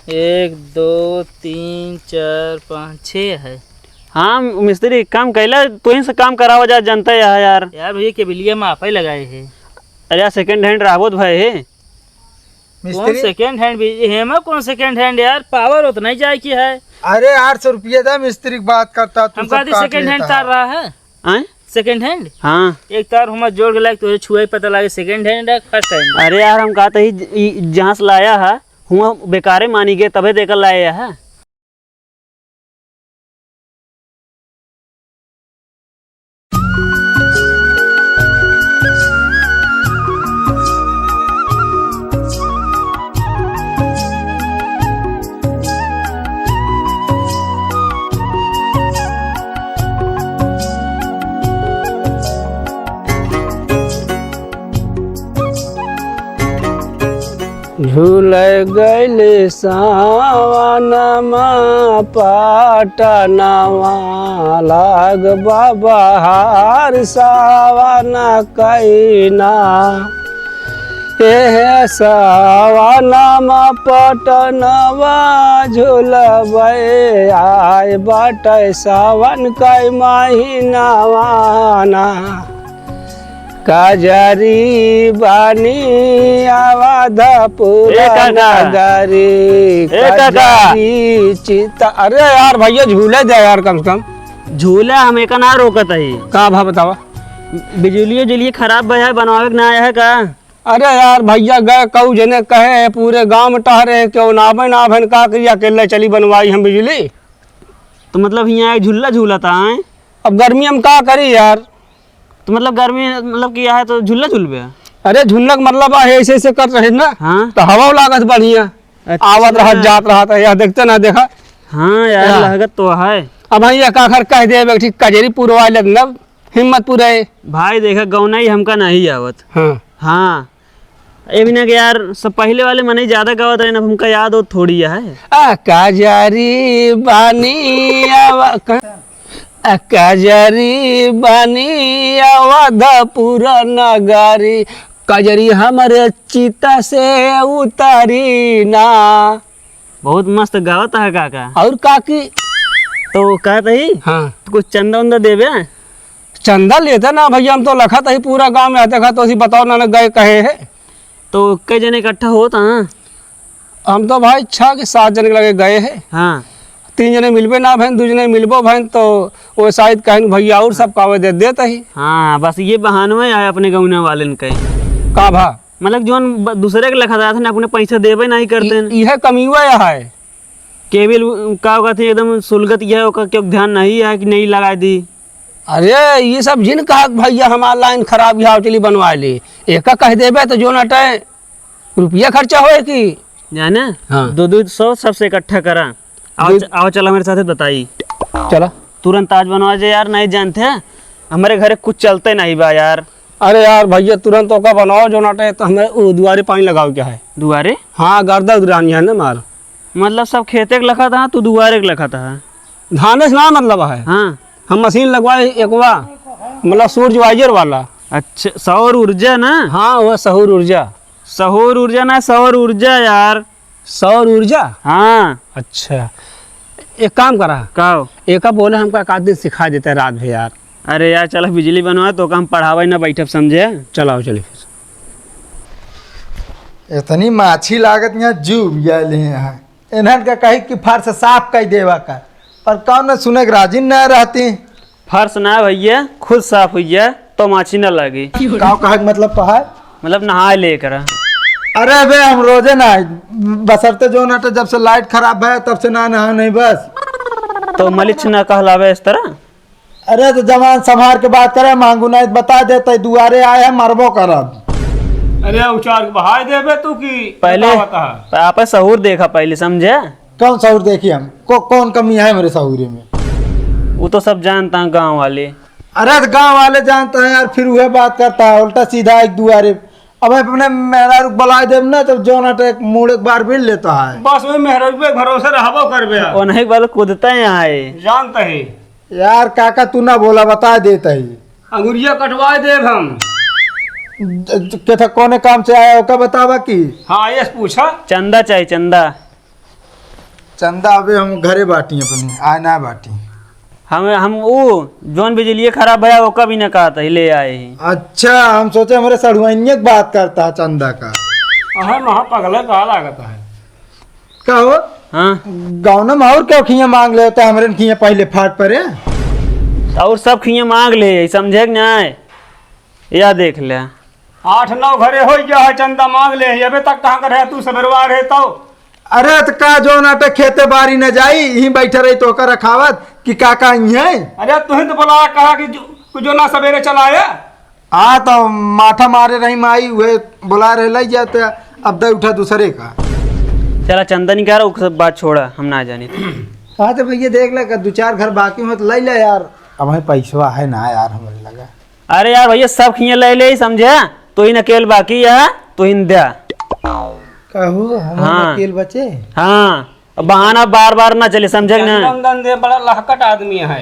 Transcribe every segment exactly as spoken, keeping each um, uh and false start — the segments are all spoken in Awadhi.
एक, दो, तीन, चार, पाँच, छः है। हाँ मिस्त्री, काम कैला, तोही से काम करावा जा, जनता यह यार। यार भैया, केबिलिया में आपै लगाए है। अरे यार, second hand रहबो तो भाई है। कौन मिस्त्री? Second hand भी, हेमा कौन second hand यार, power उतना ही जाए की है। अरे, आठ सौ रुपया दा, मिस्त्री की बात करता, तू हम सब कहते काट second hand लेता तार है। रहा है। आय? Second hand? हाँ। एक तार हुआ जोड़ के लायक तुझे छुए पता लागे second hand है, first hand। अरे यार, हम कहते ही ज-, ई जहाँ से लाया है, हुआ बेकारे मानी गए, तबे देकर लाया है। झूल गइल सावनमा पटनवा, लाग बबहार सावन कइना। एह सावनमा पटनवा झूलबै, आय बाटै सावन कै महीनवा ना। काजरी बानी अवधपुर ए काका। नगरी, ए काका। काजरी चिता। अरे यार भैया, झूले दे यार कम से कम। झूला हम एका ना रोकत हई। का भा बतावा? बिजुलियो उजुलियो खराब भा है, बनवावे के ना आया है का? अरे यार भैया, गए कऊ जने कहे, पूरे गांव में टहरे, केउ ना आवे, ना आवे, का करी, अकेले चली बनवाई हम बिजुली। तो मतलब हियाँ एक झूला झूलत आए। अब गर्मी हम का करी यार? तो मतलब गर्मी मतलब कि है तो झूला झूलबे? अरे झूलने का मतलब है ऐसे ऐसे कर रहे ना, हाँ। तो हवा लागत बढ़िया, अच्छा। आवत रहत जात रहत है, यह देखते ना देखा। हाँ यार, या। लागत तो है। अब हम ये का खर कह दे, एक ठीक कजरी पुरवा लेत ना, हिम्मत पुरे। भाई देखा, गौना ही हमका नहीं आवत। हाँ। हाँ। ए बिना के यार, सब पहले वाले मनई ज्यादा गावत रहे ना, हमका याद हो थोड़ी है। आ काजरी बानी आवा, का, आ काजरी बानी अवधपुर नगरी, कजरी हमरे चिता से उतरी ना। बहुत मस्त गावत है काका। और काकी? तो कहत ही, हाँ। तो कुछ चंदा उंदा देबे? चंदा लेते ना भैया, हम तो लखत ही पूरा गांव में, देखा तो उसी बताओ ना, ना गए कहे है। तो कई जने इकट्ठा होत हैं? हम तो भाई छह के सात जने के लगे गए हैं। हाँ। तीन जने मिलबे ना भैन, दो जने मिलबो भैन, तो वो शायद कहें भैया और सब कावे दे देता ही। हाँ, बस ये बहानवे है अपने गौना वाले के। का भा? मतलब जोन ब-, दूसरे के लखत आया था ना, अपने पैसा देबे नहीं करते हैं। इ-, इहे कमीवा यह है। केबिल का कहते हैं, एकदम सुलगत यह है, ओकर क्यों ध्यान नहीं है कि नहीं लगा दी। अरे, ये सब जिन कहा कि भैया हमार लाइन खराब है, चली बनवा ली। एका कह देबे तो जोन अटे रुपया खर्चा होए कि? जाने? हाँ। दो दो सौ सबसे इकट्ठा करा। आओ दो च-, आओ चला मेरे साथ बताई। चला। तुरंत आज बनवा जे यार, नहीं जानते हैं, हमारे घरे कुछ चलते नहीं बा यार। अरे यार भैया, तुरंत ओका बनाओ, जोन अटे तो हमें वो दुआरे पानी लगाओ क्या है? दुआरे? हाँ, गर्दा उदरानी है ना मार। मतलब सब खेते के लखत हा, तू दुआरे के लखत हा? धाने से ना मतलब है। हाँ। हम मशीन लगवाए एकवा, मतलब सूर्य वाइजर वाला। अच्छा, सौर ऊर्जा ना? हाँ, वो सौर ऊर्जा। सौर ऊर्जा ना, सौर ऊर्जा यार। सौर ऊर्जा? हाँ। अच्छा, एक काम करा। का हो? एका बोले हमका एक आध दिन सिखा देते रात भर यार। अरे यार, चला बिजली बनवा, तो हम पढ़ावे ना बैठब, समझे? चलाओ, चलिए फिर। इतनी माछी लागत यहाँ जू बिया ले हैं। इन्हन का कही कि फर्श साफ कर देवा का, पर कौन न सुने के राजी न रहती। फर्श ना भैया, खुद साफ हुई है तो माछी न लगी। का कहे के मतलब पहाड़? मतलब नहाए ले करा। अरे बे, हम रोजे ना, बसरते जो ना तो जब से लाइट खराब है तब से ना नहा नहीं बस। तो मलिच ना कहलावे इस तरह? अरे तो जवान संभार के बात करे, मांगू नहीं तो बता दे, तै दुआरे आए हैं, मरबो करब। अरे उचार के बहाय देबे तू की पहले बतावत है। आप सहूर देखा पहले, समझे? कौन सहूर देखी हम? को-, कौन कमी है मेरे सहूरे में? वो तो सब जानता है गांव वाले। अरे तो गांव वाले जानता है यार, फिर वह बात करता है उल्टा सीधा एक दुआरे। अब अपने मेहरारू के बुलाए देब ना, तो जौन अटे एक मूड़ एक बार मिल लेता है। बस वही मेहरारू पे भरोसे रहबो करबे। ओ नहीं, बल कूदते हैं आए। जानते हैं। यार काका, तू ना बोला, बता देता ही। अंगुरिया कटवा देब हम। ज-, ज-, के था, कौने काम से आया, ओका बतावा की? हाँ, ये पूछा। चंदा चाहिए, चंदा। चंदा, अबे हम घरे बाटी अपने, आए ना बाटी। हम, हम ऊ जौन बिजलिए खराब भया, ओका भी ना कहत ही, ले आए ही। अच्छा, हम सोचे हमरे सड़ुआइनिया के बात करता है चंदा का। अहे महा पगले का लागत है। का हो? हाँ। गौना में और क्या खिया मांग ले होता हमरे खिया पहले फाट परे? और सब खिया मांग ले, समझे कि नहीं? या देख ले। आठ नौ घरे हो गया है, चंदा मांग ले, अबे तक कहाँ कर है तू, सबेरवा रहे तो। अरे त का जौन आटे खेते बारी न जाई, यहीं बैठे रही तो ओकर रखावत कि काका यहीं है? अरे तुही तो बोला कहा कि जो, कि जो ना सबेरे चला आया। हाँ तो माठा मारे रही माई, उहे बोला रहे लई जाते, अब दे उठा दूसरे का। चला चंदा निकाल, उ सब बात छोड़ा, हम ना जानी। हाँ तो भैया देख ले, दो चार घर बाकी हो तो लई ले यार, अब वहीं पैसवा है ना यार हमरे लगा। अरे यार भैया, सब खिए ले ले, समझे? तू ही अकेल बाकी है, तू ही द्या। कहू, हम हाँ। अकेल बचे? हाँ, अब बहाना बार बार ना चले, समझे कि ना? चंदन दन दे, बड़ा लहकट आदमी है।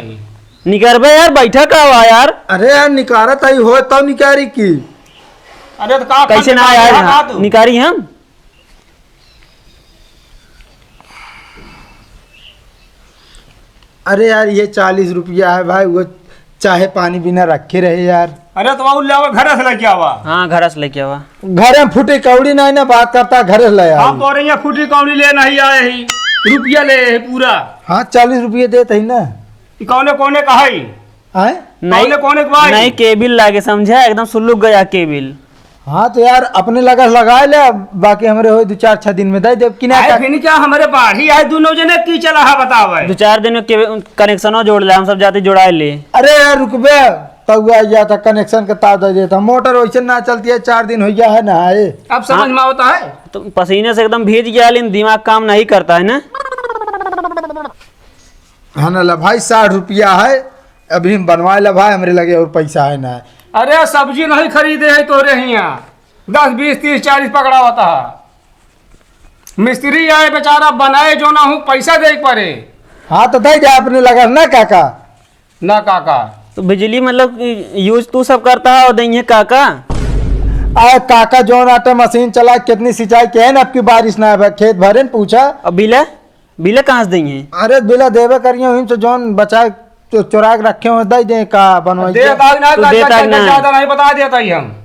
निकरबे यार, बैठा का हुआ यार? अरे यार, निकारत आई हो, तब निकारी की। अरे तो का कैसे ना आए? हाँ, तू? निकारी हम। अरे यार, ये चालीस रुपया है भाई, वो चाहे पानी बिना रखे रहे यार। अरे तो वो ले आवा, घर से लेके आवा। हाँ, घर से लेके आवा। घर में फूटी कौड़ी नहीं ना, बात करता, घर से ले आवा। हम तो रही फूटी कौड़ी ले नहीं आए ही, रुपया ले है पूरा। हाँ, चालीस रुपये देत ही ना। ई कौने कौने का है? आए? नहीं, कौने कौने के भाई? नहीं, केबिल लागे, समझा, एकदम सुलुक गया केबिल। हाँ तो यार, अपने लगा लगाए ले, बाकी हमरे होई दो चार छह दिन में दे देब कि ना। आए का फिर क्या, हमरे बाढ़ी आए, दोनों जने की चला है, बतावे। दो चार दिन में के-, कनेक्शनो जोड़ ले, हम सब जाते जोड़ाए ले। अरे यार रुकबे, तब आ गया था, कनेक्शन के तार दे देता, मोटर वैसे ना चलती है, चार दिन हो गया है ना आए। अब समझ हाँ। में आवता है? तो पसीने से एकदम भीज गया, लेकिन दिमाग काम नहीं करता है ना। हाँ ना, ला भाई, साठ रुपया है, अभी हम बनवाए ला भाई, हमरे लगे और पैसा है ना। अरे, सब्जी नहीं खरीदे है तोरे हियाँ, दस, बीस, तीस, चालीस पकड़ावत है। मिस्त्री आए बेचारा, बनाए जो ना हूँ, पैसा दे पड़े। हाँ, तो दे दे अपने लगा ना काका। ना काका। तो बिजली मतलब यूज तू सब करता है और देंगे काका? आ काका, जौन आटे मशीन चला, कितनी सिंचाई के है ना, अब की बारिश ना है, खेत भरे न पूछा। अब बिले? बिला कहाँ से देंगे? अरे बिला देबे करिए, वहीं से जौन बचा चो-, चोरा के रखे हो, दे दे का बनवाई दे के? ताक ना, तू ताक दे ना, ताक ताक ना। ज्यादा नहीं बता देता ही हम।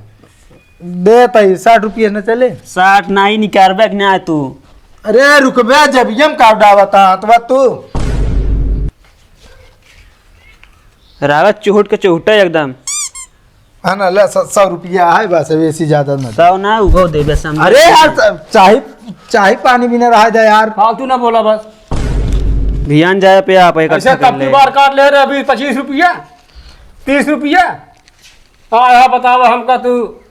दे तई, साठ रुपये न चले? साठ नहीं निकारबे कि ना तू? अरे रुकबे, जब ये हम काट डावता, तो बात तू। रावत चुहुट के चुहुटा एकदम। है ना, ले, स-, सौ रुपया है बस, वैसे ज्यादा ना। सौ ना, उहो देबे, समझे? अरे यार, च-, चाही, चाही पानी भी ना रहा दे यार। फालतू ना बोला बस। ध्यान जाए पे आप एक ऐसे अच्छा कर कब ले। की बार काट ले रहे अभी पच्चीस रुपया, तीस रुपया। हाँ, हाँ, बतावा हमका तू।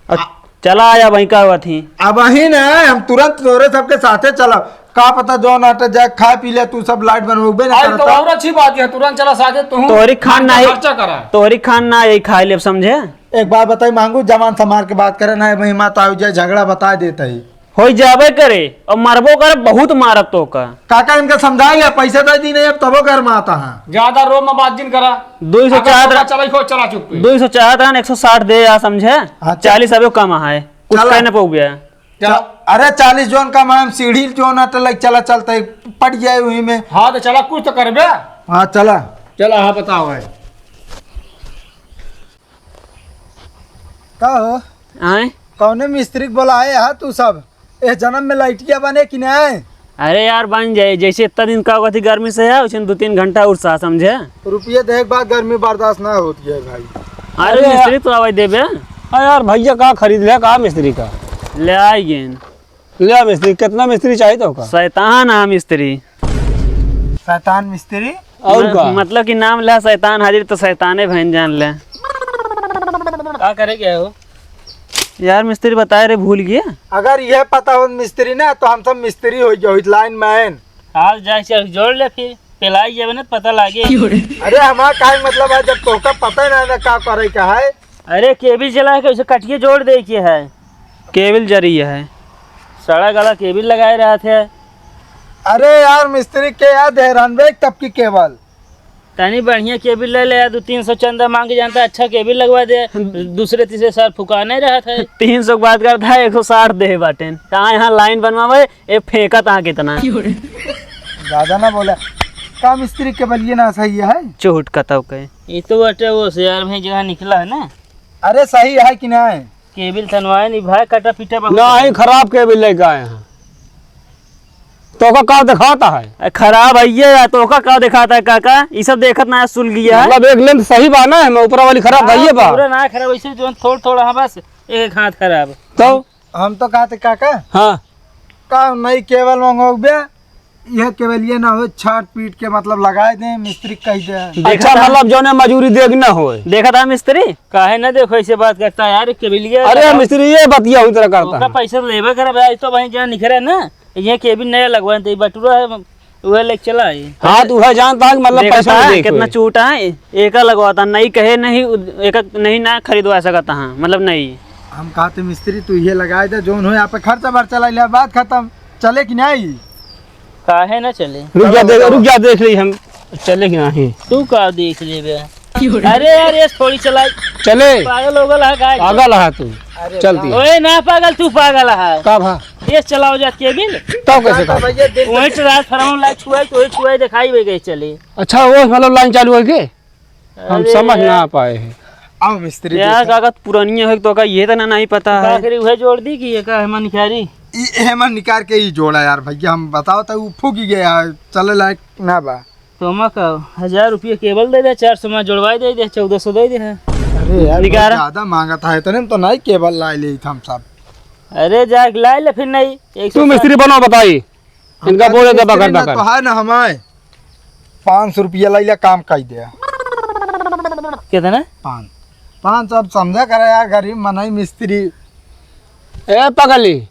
अब चला आया वहीं का हुआ थी। अब वहीं ना, हम तुरंत तोरे सबके साथे चला। का पता जौन आटे जाए, खा पी ले, तू सब लाइट बनवाबे ना आई तो करता। और अच्छी बात है, तुरंत चला साथे तू। तोहरी खान खर्चा, नहीं, खर्चा करा। तोहरी खान ना यही खाए लेब, समझे? एक बात बताई मांगू, जवान समार के बात करे ना, वही माता हो जाए, झगड़ा बता देता ही। होई जाबे करे, और मरबो करे, बहुत मारब तो का। काका इनका समझा लिया, पैसे दे दी नहीं, अब तबो घर में आता है। ज्यादा रो में बात जिन करा। दो सौ अगर चाहत तोका रहा, चला, खो, चला चुप पे। दो सौ चाहत रहा, एक सौ साठ दे या, समझे? हाँ, चल। चालीस अबे कम है, कुछ चला। कह ना पाऊ गया। चला। च-, अरे चालीस जौन कम है, हम सीढ़ी जौन है, तो लाइक चला चलता है, पड़ जाए वहीं में। हाँ, तो चला, कुछ तो करबे। हाँ, चला। चला, हाँ, बताओ है। का हो? आए? कौने मिस्त्री के बोलाए हा तू सब? ए जन्म में लइटिया बने कि नहीं? अरे यार, बन जाए। जैसे इतना दिन का होगा थी गर्मी से है, उसे दो तीन घंटा और सा, समझे? रुपये देख बाद गर्मी बर्दाश्त ना होती है भाई। अरे अरे मिस्त्री तो आवाज देबे। हाँ यार, भैया का खरीद ले, का मिस्त्री का? ले आई गेन। ले आ मिस्त्री, कितना मिस्त्री चाहिए तो का? शैतान है मिस्त्री। शैतान मिस्त्री? और म-, का? मतलब कि नाम ले शैतान हाजिर तो शैताने बहन जान ले। का करे गया हो? यार मिस्त्री बताए रे, भूल गया। अगर यह पता हो मिस्त्री ना, तो हम सब मिस्त्री हो गए, लाइन मैन। आज जाए से जोड़ ले फिर, पेलाई जावे ना, पता लागे। अरे हमारा का मतलब है, जब तोहका पता ही ना, ना का करे का है। अरे केबिल चला के उसे कटिए जोड़ दे के है। केबिल जरी है। सड़ा गला केबिल लगाए रहा थे। अरे यार मिस्त्री के याद है, रनबे तब की केबल। तनी बढ़िया केबिल ले ले यार, दो तीन सौ चंदा मांग के जानता, अच्छा केबिल लगवा दे। दूसरे तीसरे साल फुकाने रहा था। तीन सौ के बात करता है, एक सौ साठ दे बाटेन। कहाँ यहाँ लाइन बनवावे, ए फेंका तहाँ कितना। ज्यादा ना बोला। का मिस्त्री के बलिए ना सही है? चुहुट कतव के। ये तो बटे वो से यार भाई जहाँ निकला है ना। अरे सही है कि नहीं? केबिल तनवाए नहीं भाई, कटा पीटा बहुत नहीं, है। खराब केबिल लेके आए हैं। तोका का दिखाता है? अरे खराब है ये यार, तोका का दिखाता है काका? ये सब देखत ना सुल गया है। मतलब एक लेंथ सही बा ना, मैं ऊपर वाली खराब हाँ, है ये बा। पूरा ना खराब, वैसे जो थोड़ थोड़ा हाँ बस एक हाथ खराब। तो हम तो कहते काका, हाँ। का नई केबल मंगवाबे, यह केबलिए ना हो, छाट पीट के मतलब लगाए दे, मिस्त्री कह दे। अच्छा, देखा था? मतलब जौने मजूरी देख ना होए। देखा था मिस्त्री? काहे ना देखो, ऐसे बात करता है यार, केबलिए अरे लगाओ। मिस्त्री, ये बतिया हुई तरह करता ओका है। पैसा तो लेबे करब यार, तो भाई जहाँ निकले ना, ये केबिल नया लगवाए, तो ये बटुरा है, वह लेके चला है। हाँ, तो वह जानता है कि मतलब देखा पैसा था, नहीं देख कितना होए। चूटा है, एका लगवाता, नहीं कहे नहीं, उ-, एका नहीं ना खरीदवा सकता हाँ, मतलब नहीं। हम कहते मिस्त्री तू ये लगाए दे, जौन हो यहाँ पे खर्चा बर्चा ला लिया, बात खत्म। चले कि नहीं? काहे ना चले? रुक जा, देख, रुक जा, देख रही हम, चले कि नहीं? तू का देख लेबे? अरे यार, ये थोड़ी चलाई। चले। पागल हो गल है का? पागल है तू। अरे चलती। ओए ना पागल, तू पागल है। का भा? ये चलाओ जा केबिल। तब कैसे का? भैया, देख वही ट्रांसफार्मर लाइट छुआई तो वही छुआई दिखाई वही गई चले। अच्छा, वो मतलब लाइन चालू है के? हम अरे समझ यार। ना पाए हैं। आओ मिस्त्री यार, देखो। कागज पुरानिया है तो का ये तो ना नहीं पता है। आखिरी वह जोड़ दी कि ये का हेमन निकारी? ई हेमन निकार के ही जोड़ा यार भैया, हम बताओ तो वो फूक ही गया है, चले लायक ना बा। तो मैं कहो, हजार रुपये केबल दे दे, चार सौ में जोड़वाई दे दे, चौदह सौ दे दे है। अरे यार, निकारा। बहुत ज्यादा मांगत है, इतने में तो नहीं केबल ला ले हम सब। अरे जा ला ले फिर नहीं, एक सौ तू मिस्त्री बनो बताई। इनका बोले दे बकर बकर। तो है ना हमारे पाँच सौ रुपया लैला काम कई दे। कितना? पाँच। पाँच सौ अब समझा करे यार, गरीब मनई मिस्त्री। ए पगली,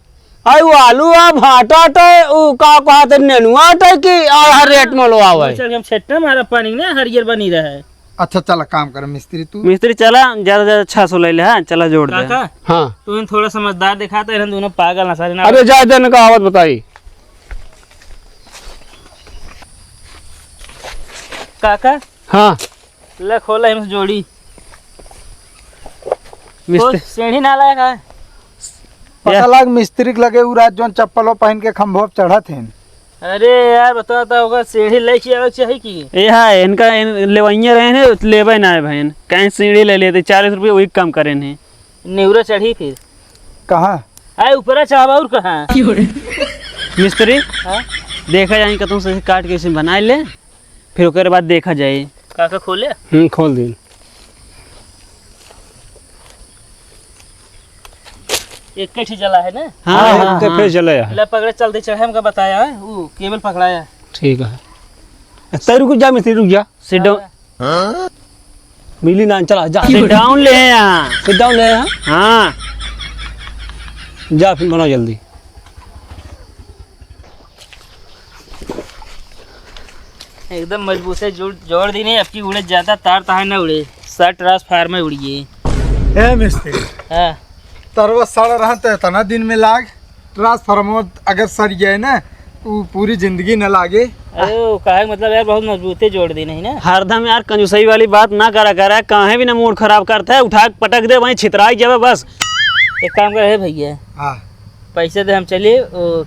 आई वो आलू आ भाटा टे, उ का कहते नेनुआ टे कि आ हर रेट में लो आवे। चल हम छट्टा मारा पानी ना हरियर बनी रहे। अच्छा चला काम कर मिस्त्री तू। मिस्त्री चला, ज्यादा ज्यादा छह सौ ले ले, हाँ, चला जोड़ दे। काका, हाँ। तू इन थोड़ा समझदार दिखाता है, इन दोनों पागल ना सारे ना। अरे जाए दे, इनका आवत बताई। काका। हाँ। ले खोला हमसे जोड़ी। मिस्त्री। ओ, सीढ़ी ना लाया का? पता लाग मिस्त्री के लगे उ रात जौन चप्पलो पहन के खंभो पे चढ़त हैं। अरे यार, बताओ तो ओकर सीढ़ी लेके आवे के चाही कि? ए हाँ, इनका इन लेवइया रहे हैं, लेवे ना है भाई। कहीं सीढ़ी ले लेते, चालीस रुपये वही कम करे हैं। निउरा चढ़ी फिर। कहाँ? आए ऊपरा चढ़ावा और कहाँ? मिस्त्री, हाँ? देखा जाए कतहूँ से काट के इसे बनाए ले, फिर ओकर बाद देखा जाए। काका खोले? हम्म, खोल दे। एक ही जला है ना? हाँ, हाँ, हाँ, एक हाँ। फिर जला है। ले पकड़े, चलते चढ़े, हमका बताया है, वो केबल पकड़ाया। ठीक है। तै रुक जा, मिस्त्री, रुक जा। Sit down। हाँ? मिली ना, चला, जा। Sit down ले यहाँ। Sit down ले यहाँ। हाँ। जा, फिर बनाओ जल्दी। एकदम मजबूत है, जोड़, जोड़ दी नहीं, अब की उड़े ज्यादा तार तहार ना उड़े, सब ट्रांसफार्मर उड़िए। ए मिस्त्री, हाँ। तरवा सड़ रहा तो इतना दिन में लाग, ट्रांसफार्मर अगर सड़ गया ना, वो पूरी जिंदगी न लागे। अरे, वो काहे मतलब यार, बहुत मजबूते जोड़ दी नहीं ना। हरदम यार कंजूसई वाली बात ना करा करा, काहे भी ना मूड खराब करता है, उठा के पटक दे, वहीं छितराई जावे बस। एक काम करे है भैया, हाँ। पैसे दे, हम चलिए, वो,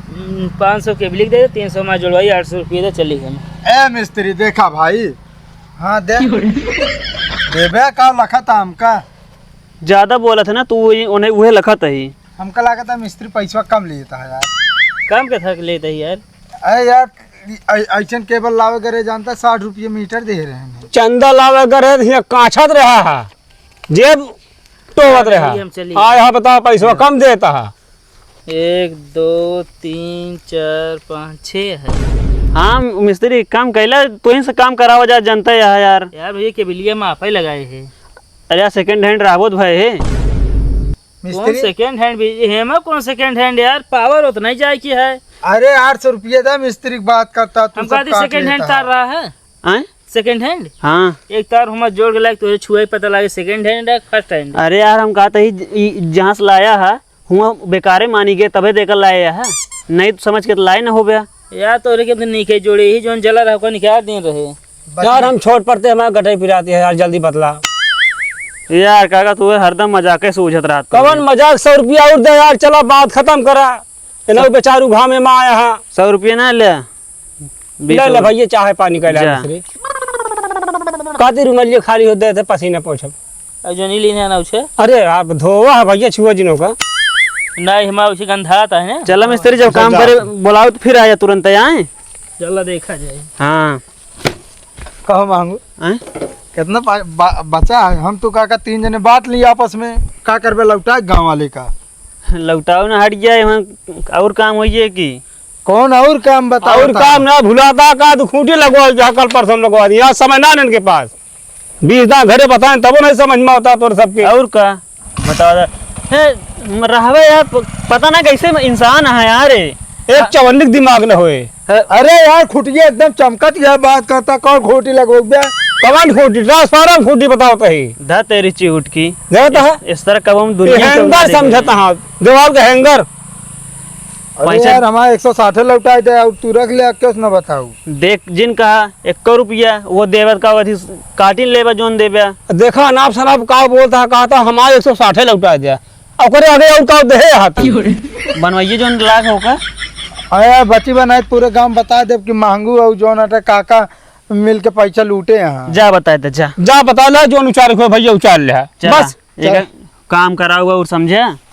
हम्म, पाँच सौ के बिलिक दे, तीन सौ में जुड़वाई, आठ सौ रुपये दे, चलिए हम। ए मिस्त्री, देखा भाई, हाँ दे, देबे का लखत हमका। ज्यादा बोलत है ना तू, वही, उन्हें, उहे लखत है। हमका लागत है मिस्त्री पैसवा कम लेता है यार। कम के थक लेता है यार। अरे यार, ऐ-, ऐसन केबल लावे करे जानता, साठ रुपये मीटर दे रहे हैं। चंदा लावे करे हियाँ काछत रहा है, जेब टोवत रहा। चलिए, हम चलिए। आ, यहाँ बताओ, पैसवा कम देता है। एक, दो, तीन, चार, पाँच, छः है। हाँ, मिस्त्री, काम कैला, तुहीं से काम करावा जा, जनता है यार। यार, भैया, केबलिया में आप ही लगाए हैं। अरे यार, second hand रहबो तो भाई है। कौन मिस्त्री? Second hand भी, हेमा कौन second hand यार, पावर उतना ही जाए की है। अरे, आठ सौ रुपये दा मिस्त्री की बात करता, तू हम सब कहते काट second hand लेता तार है। रहा है। आँय? Second hand? हाँ। एक तार हमार जोड़ के लायक तुझे छुए पता लागे second hand है, first hand? अरे यार, हम कहते ही इ-, जहाँ से लाया है, हुआ बेकारे मानी के तबे देकर लाया है, नहीं तो समझ के तो लाए ना हो गया। यार, तोरे के तो नीके जोड़े ही, जोन जला रहा, ओका निकाल दिन रहे। यार, हम छोट पड़ते, हमारे गटई पिराती है यार, जल्दी बतला। यार, काका, तू हरदम मजाके सूझत रहत कवन है। मजाक, सौ रुपया और दे यार, चला बात खत्म करा। इन्हें बेचारू घामे में आया है। सौ रुपया ना ले। बीस ले, ले रुपये। भैया, चाहे पानी का जा। इलाज रे। काती रुमालिया खाली होते थे, पसीना पोंछब। अरे, जो नहीं लेने आना उसे। अरे, आप धोवा है भैया, छुआ जिनो का। नहीं, हमारा उसे गंधात है ना। चला मिस्त्री, जब अच्छा, काम जा। करे, बुलाओ तो फिर आया तुरंत, आए। चला देखा जाए। हाँ। कहो मांगू। आए? कितना पा-, बा-, बचा है? हम तो काका तीन जने बांट लिए आपस में। का करबे, लौटा गाँव वाले का? लौटाओ ना, हट जाए, वहाँ और काम होइए कि? कौन और काम बताओ और ता? काम ना भुलाता का, तू खूंटी लगवा दिया, कल परसों लगवा दिया, आज समय ना इनके पास। बीस दांव घरे बताएं, तबो नहीं समझ में आता तोर सबके। और का? बताओ दा। हे, म-, रहबे यार, प-, पता ना कैसे म-, इंसान है यार ये। एक चवन्नी के दिमाग न होए। अरे यार, खुटिया एकदम चमकत है, बात करता, कौन खूंटी लगवा बे? कौन खूंटी? ट्रांसफार्मर खूंटी बताओ तो ही। धा तेरी चिहुट की। देखता है? इस, इस तरह कब हम दुनिया ये में हैंगर चलते समझता देखेंगे। हाँ, दीवार का हैंगर। अरे पैसा यार, हमारा एक सौ साठ लौटाए दे, और तू रख ले, क्यों ना बताऊ? देख, जिन कहा, "एक्को रुपया, वो देवे का, वही काटिन लेबा, जोन देबा।" देखा, अनाप शनाप का बोलता है, कहा था, "हमारे एक सौ साठ लौटाए दे।" ओकरे आगे और का देहे हाथ? बनवाइए, जोन लाख होगा। अरे यार, बची बनाए, पूरे गांव बता देब कि मांगू और जोन अटे काका मिल के पैसा लूटे हैं। जा बताए दे, जा। जा बता ले, जोन उचारे को भैया उचार ले। चला, बस। एक चल। काम करा हुआ और समझे?